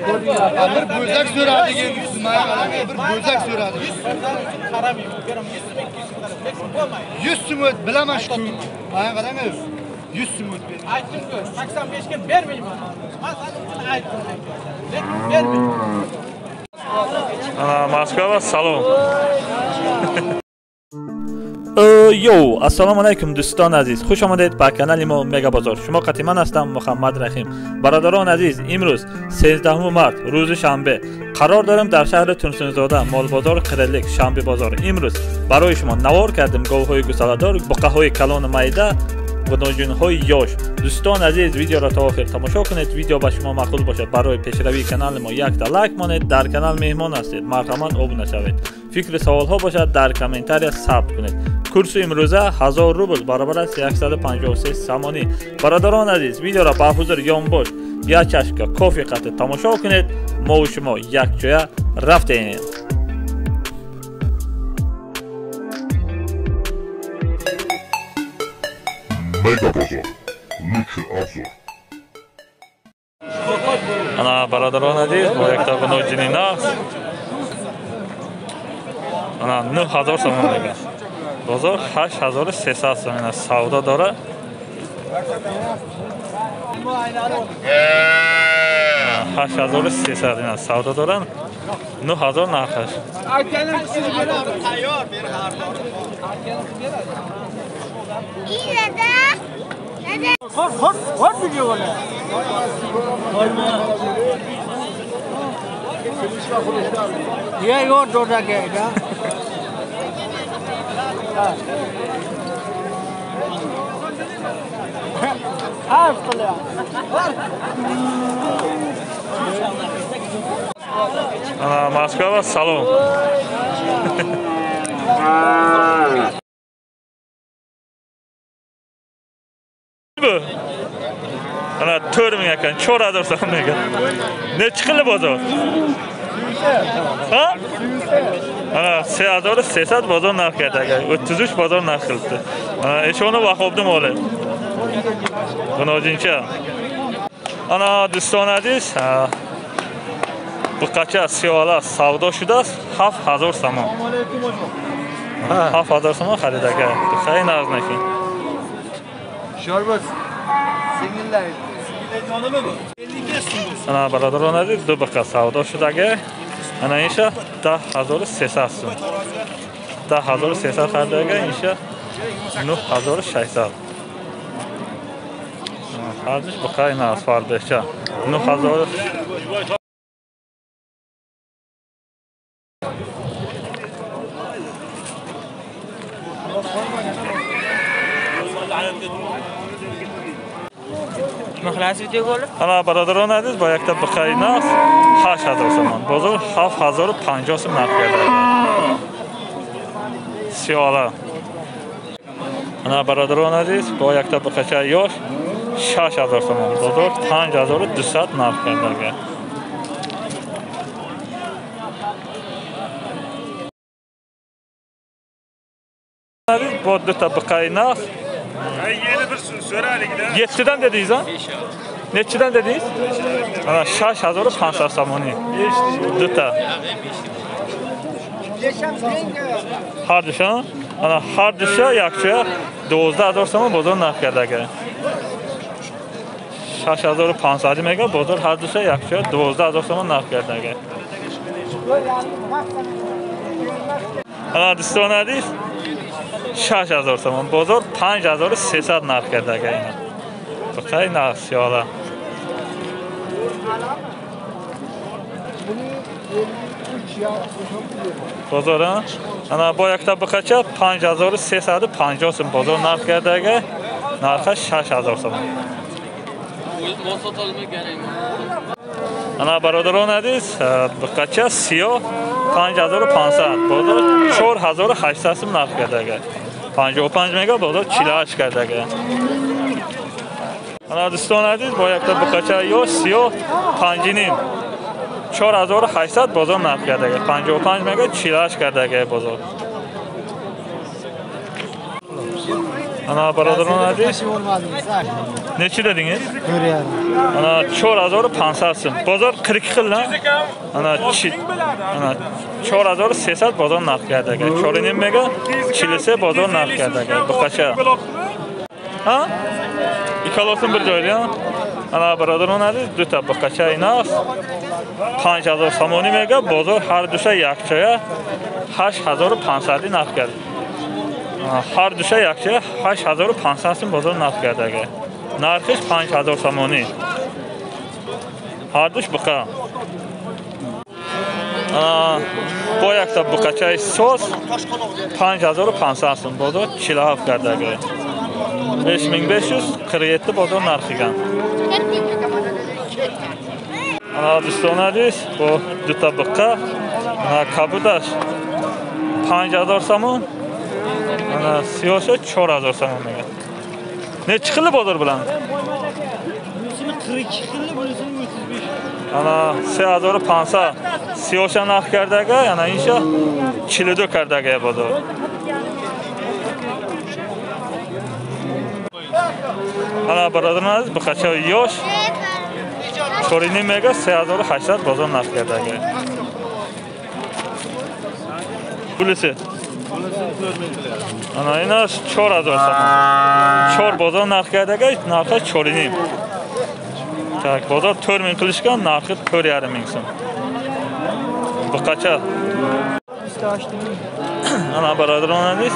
Bir bo'zak so'radi, bir bo'zak so'radi. 100 so'mdan qaramayman, beraman 100 so'm 200 so'm qarab, lekin bo'lmaydi. 100 so'm o't bilaman shu. Mana qarang, 100 so'm o't berdim. Aytdim-ku, 85 ga bermayman. Men sen uchun aytdim lekin. Lekin bermayman. Ana Moskva salom. Yo, assalomu alaykum do'stон aziz. Xush omadед ба канали мо Мега Бозор. Шумо қатъиман ҳастам Муҳаммад Раҳим. Бародарон азиз, имрӯз 13 март, рӯзи шанбе, қарор дорем дар шаҳри Турсунзода, молбозор Қирилик, шанбе бозор. Имрӯз барои шумо навор кардем говҳои гусаладор, буқаҳои калону майда, гуноҷунҳои ёш. Дӯстон азиз, видеоро то охир тамошо кунед. Видео ба шумо маъқул бошад, барои пешравии канали мо якта лайк монед. Дар канал меҳмон ҳастед, марҳамат обуна шавед. Фикри саволҳо бошад, дар комментария сабт кунед. Курси имрӯза 1000 рубл баробар аст 153 сомонӣ. Бародарон азиз, видеоро ба ҳузур ёнбош як чашка кофе қатъ тамошо кунед. Мо шумо якҷоя рафтем. Мега Бозор. Лучший обзор. Ана бародарон азиз, бо якта гуноҷини нақс. Ана 9000 сомон мегӯяд. Бозор 8300 сомон аст, савдо дорад. 8300 ин аст, савдо доранд. 9000 нархаш. Ana Moskva salom. Bu. Ana 4000 ekan, 4000 so'm ekan. Nechi qildi bozor? Ha? Ana 3300 bozor narxi aka. 33 bozor narx qilibdi. Ana eshoni Vahobni moli. G'unojincha. Ana do'stон aziz, buqacha siyola savdo shudasi 7000 somon. 7000 somon xarid aka. Xay narxniki. Shorbaz singillar, singillar jonimi bu? 55 so'm. Ana barodaron aziz, du buqa savdo shudagi. Ana insha 10300 so'm. 10300 xarid aka, insha 9600. Arzish buqa ina asfaltcha. 9000. Ана бародарон азиз, бо якта буқаи нақс 8000 сомон. Бозор 7050 сом нарх карда. Сиёла. Ана бародарон азиз, бо якта буқача ёш 6000 сомон. Бозор 5200 нарх карда. Бо дута буқаи нақс 7-dan dediniz ha? Nechidan dediniz? Ana 6500 somoni. Duta. Har dusha? Ana har dusha yakcha 12000 somon bozor narx karda aka. 6500 mega bozor har dusha yakcha 12000 somon narx karda aka. Ana do'stон aziz, 6000 somon bozor 5300 narx karda aka. Buqay narx siyola. Bozor ha? Ana bu yakta buqacha 5350 so'm bozor narx karda aka. Narxi 6000 so'm. Ana barodaron aziz, buqacha siyoh 5500 bozor 4800 so'm narx karda aka. 55 mega bozor 48 karda aka. Ana do'stон aziz, bu yakta buqacha yosh siyoh 5.5 4800 bozor narx karda aka. 55 mega 48 karda aka bozor. Ana barodarон aziz. Nechi dedingiz? Ana 4500 so'm. Bozor 42 xil lan. Ana ana 4300 bozor narx kardi aka. 4.5 mega 43 bozor narx kardi aka. Buqacha. Ha? Ikkalasi bir joyda. Ana barodarон aziz, duta buqacha inas 5000 somoni mega bozor har dusha yakchaya 8500 narx kardi. Har dusha yakchaya 8500 so'm bozor narx kardi aka. Narxi 5000 somoni. Har dush buqa. Bu yakta buqacha soz 5500 so'm bozor 47 kardi aka. 5547 bozor narxiga. Ana do'stlar aziz, bu duta buqa, ana kabudash 5000 somon, ana siyosi 4000 somon mega. Nechi xil bozor bilan? Bunisini 42 xil, bunisini 35. Ana 3500 siyosa narx kardaga, ana insha 42 kardaga bozor. Ana barodarlar aziz, buqacha yosh 4.5 mega 3800 bozor narx kardaga. Bulisi. Ana inas 4000 so'm. 4 bozor narx kardaga, narxi 4.5. Tak, bozor 4000 qilishgan, narxi 4.5 ming so'm. Buqacha. Ana barodarlar aziz,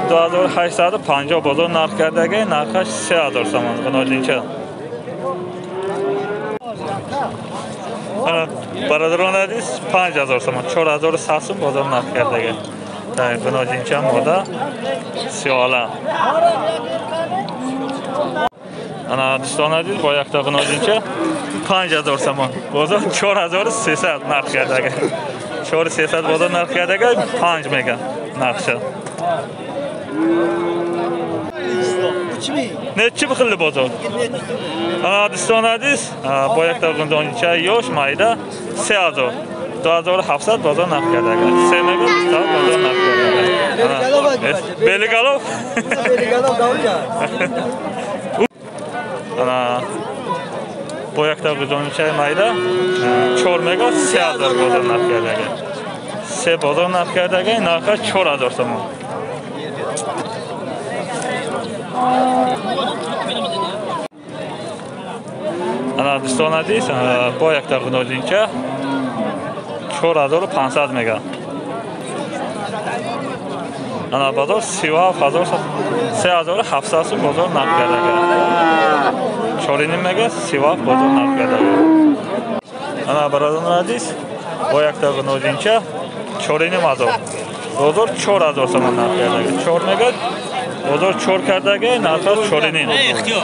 2850 bozor narx kardaga, narxi 3000 so'm. G'inojincha. Ana barodarlar aziz, 5000 so'm, 4100 so'm bozor narx kardaga. Tak, g'inojincha moda siyola. Ana do'stlar aziz, boyaqda g'inojincha 5000 so'm. Bozor 4300 narx kardaga. 4300 bozor narx kardaga, 5 mega narxi. Nechi xilli bozor? Ana do'stlar aziz, boyaqda g'inojincha yosh mayda 3000. 2700 bozor narx kardaga. 3 mega bozor narx kardaga. Beligalov. Beligalov davja. Ana boyaqda g'inojincha mayda 4 mega 3000 bozor narx kardaga. 3 bozor narx kardaga, narxi 4000 so'm. Ana do'stlar aziz, boyaqda g'inojincha 4500 mega. Ana bozor 3700 so'm bozor narx kardaga. 4.5 mega 37 bozor narx kardaga. Ana barodarlar aziz, boyaqda g'inojincha 4.5 bozor 4000 so'm narx kardaga. 4 mega bozor 4 kardaga, narxi 4.5.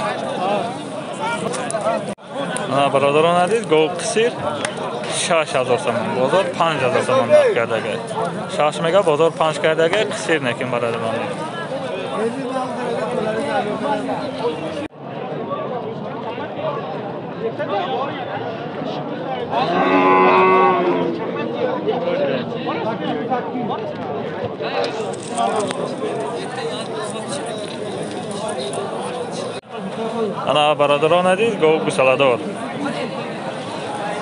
Ana barodarlar aziz, gov qisir 6000 so'm, bozor 5000 so'm narx kardaga. 6 mega bozor 5 kardaga, qisir nekin barodarlar. Ana barodarlar aziz, gov gusalador.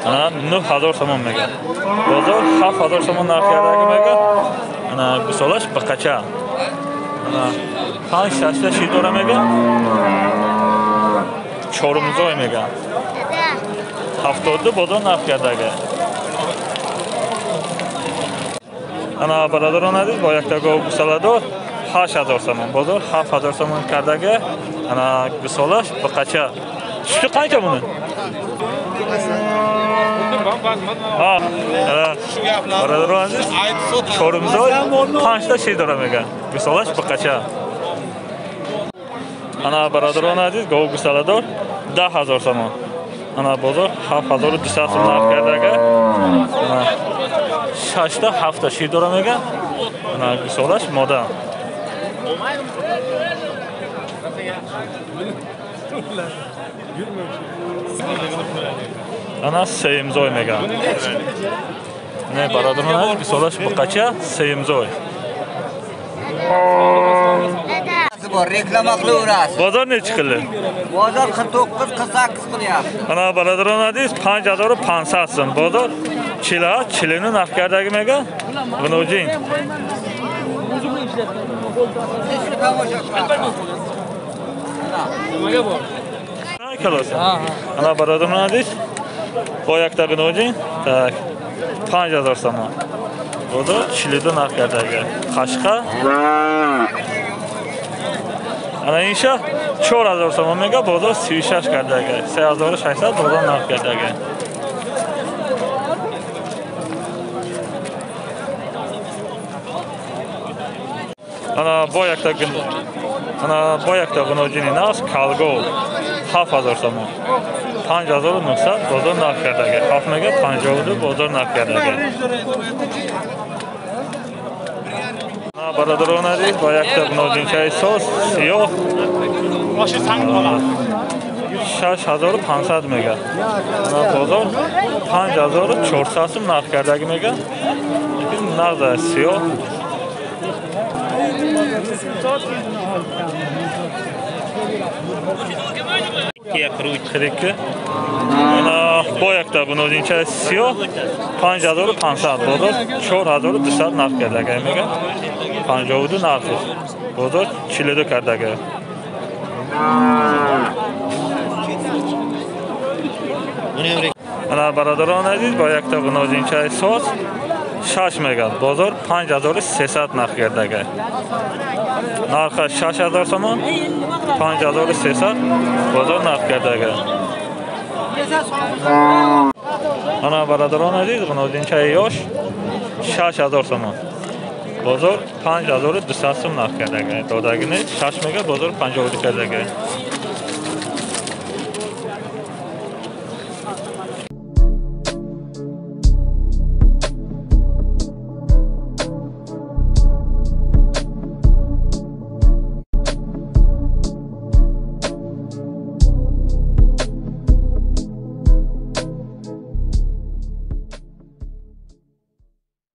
Ana 9000 so'm mega. Bozor 7000 so'm narx kardaga mega. Ana gusalash baqacha. Ana 5-6 ta shir dora mega. Chorumzoy mega. 72 bozor narx kardaga. Ana barodarlar aziz, boyaqda gov gusalador 8000 so'm, bozor 7000 so'm kardaga. Ana gusalash baqacha. Suti qancha buni? Ha, barodarlar aziz, Chorumzoy 5 ta shir dora mega. Gusalash baqacha. Ana barodarlar aziz, gov gusalador 10000 so'm. Ana bozor 7200 so'm narx kardaga. Ana 6 ta 7 ta shir dora mega. Ana gusalash moda. Ana seyimzoy mega. Ne barodarlar, gusalash buqacha seyimzoy. bor, reklama qilaverasiz. Bozor nechi qildi? Bozor 49, 48 qilyapti. Ana barodaron aziz 5500 so'm. Bozor 48, 49 narx kardagi mega. G'inojin. Nimaga bor? Kalosi. Ana barodaron aziz oyakda g'inojin. Tak. 5000 so'm. Bozor 42 narx kardagi. Qashqa. Ana inşa 4000 сомон мега, бозор 36 кардага. 3600 бозор нарх кардага. Ana бо якта гуноҷини нағз калгол 7000 сомон. 5900 бозор нарх кардага. 7 мега 52 бозор нарх кардага. Бародарон азиз бо якта гуноҷинчаи соз сиёҳ 6500 мега. Ана бозор 5400 сум нарх кардаги мега. Лекин нағз аст сиёҳ. Хирикки. Ана бо якта гуноҷинчаи сиёҳ 5500 бозор 4200 нарх кардаги мега. 52 нархи. Бозор 42 кардаги. Ана бародарон азиз бо якта гуноҷинчаи соз 6 мега. Бозор 5300 нарх кардаги. Нархи 6000 сомон, 5300 бозор нарх кардаги. Ана бародарон азиз гуноҷинчаи ёш 6000 сомон. Бозор 5200 сум нарх кардаги. Додагини 6 мега, бозор 52 кардаги.